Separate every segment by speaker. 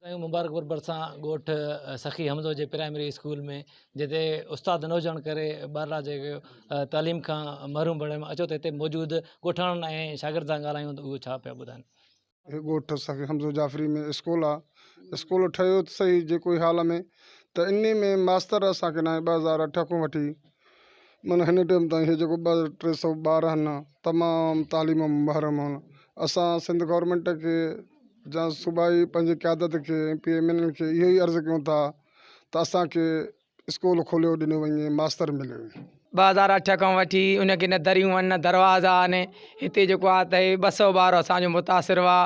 Speaker 1: آهيون مبارڪپور ڀرسان ڳوٺ سخي حمزو جي پرائمري اسڪول ۾ جتي استاد نه هجڻ ڪري ٻارڙا جيڪي تعليم کان محروم بڻيل اچو ته هتي موجود ڳوٺاڻن ۽ شاگرد سان ڳالهايون ته اهو ڇا پيا ٻڌائن.
Speaker 2: هي ڳوٺ سخي حمزو جعفري ۾ اسڪول آ اسڪول ٺهيو ته سهي جيڪو ئي حال ۾ ته انهي ۾ ماستر اسان کي ناهي 2008 کان وٺي معنيٰ هن ٽيم تائين هي جيڪو ٻه ٽي سئو ٻار آهن تمام تعليم مان محروم آهن اسان سنڌ گورنمينٽ کي جا صوبائي پنهنجي قيادت کي M P M N N کي اهو ئي عرض ڪيون ٿا ته اسان کي اسڪول کوليو ڏنو وڃي ماستر مليو وڃي.
Speaker 3: 2008 کان وٺي ان کي نه دريون آهن نه دروازا آهن هتي جيڪو آهي ته هي 200 ٻار اسان جو متاثر هئا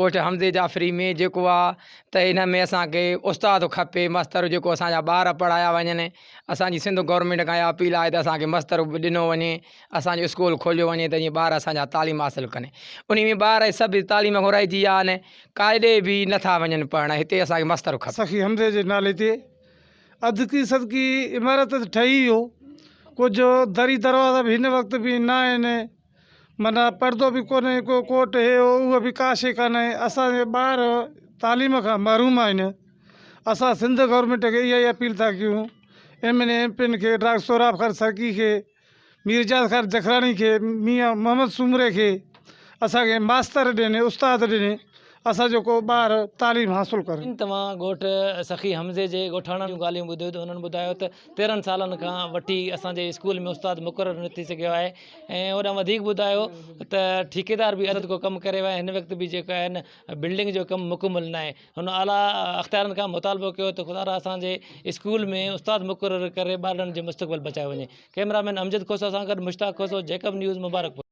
Speaker 3: ڳوٺ حمزي جعفري ۾ جيڪو آهي ته ان ۾ اسان کي استاد کپي ماستر جيڪو اسان جا ٻار پڙهايا وڃن اسان جي سنڌ گورنمينٽ کان اها اپيل آهي ته اسان کي ماستر به ڏنو وڃي اسان جو اسڪول کوليو وڃي ته جيئن ٻار اسان جا تعليم حاصل ڪن. انهي ۾ ٻار سڀ تعليم کان رهجي ويا آهن، ڪاڏي به نه ٿا وڃن پڙهڻ، هتي اسان کي ماستر کپي.
Speaker 4: سخي حمزي جي نالي تي اڌڪي صدقي عمارت ته ٺهي ويو، ڪجهه دري دروازا به هن وقت به نه آهن، معنيٰ پردو به ڪونهي، ڪو ڪوٽ هي هو اهو به ڪا شيء ڪانهي، اسان جي ٻار تعليم کان محروم آهن، اسان سنڌ گورنمينٽ کي اها ئي اپيل ٿا ڪيون، M N A M P N کي، ڊاڪٽر سهراب خان سرڪي کي، ميرجاد خان جکراڻي کي، ميان محمد سومري کي اسان کي ماستر ڏين، استاد ڏين، اسان جو ڪو ٻار تعليم حاصل ڪري.
Speaker 1: توهان ڳوٺ سخي حمزي جي ڳوٺاڻن جون ڳالهيون ٻڌيون ته انهن ٻڌايو ته 13 سالن کان وٺي اسان جي اسڪول ۾ استاد مقرر نه ٿي سگهيو آهي ۽ هوڏانهن وڌيڪ ٻڌايو ته ٺيڪيدار به اڌ ڪو ڪم ڪري ويا آهن هن وقت به جيڪو آهي نه بلڊنگ جو ڪم مڪمل ناهي هن اعليٰ اختيارن کان مطالبو ڪيو ته خدا را اسان جي اسڪول ۾ استاد مقرر ڪري ٻارڙن جو مستقبل بچايو وڃي ڪئميرا مين امجد کوسو سان گڏ مشتاق کوسو جيڪب نيوز مبارڪپور.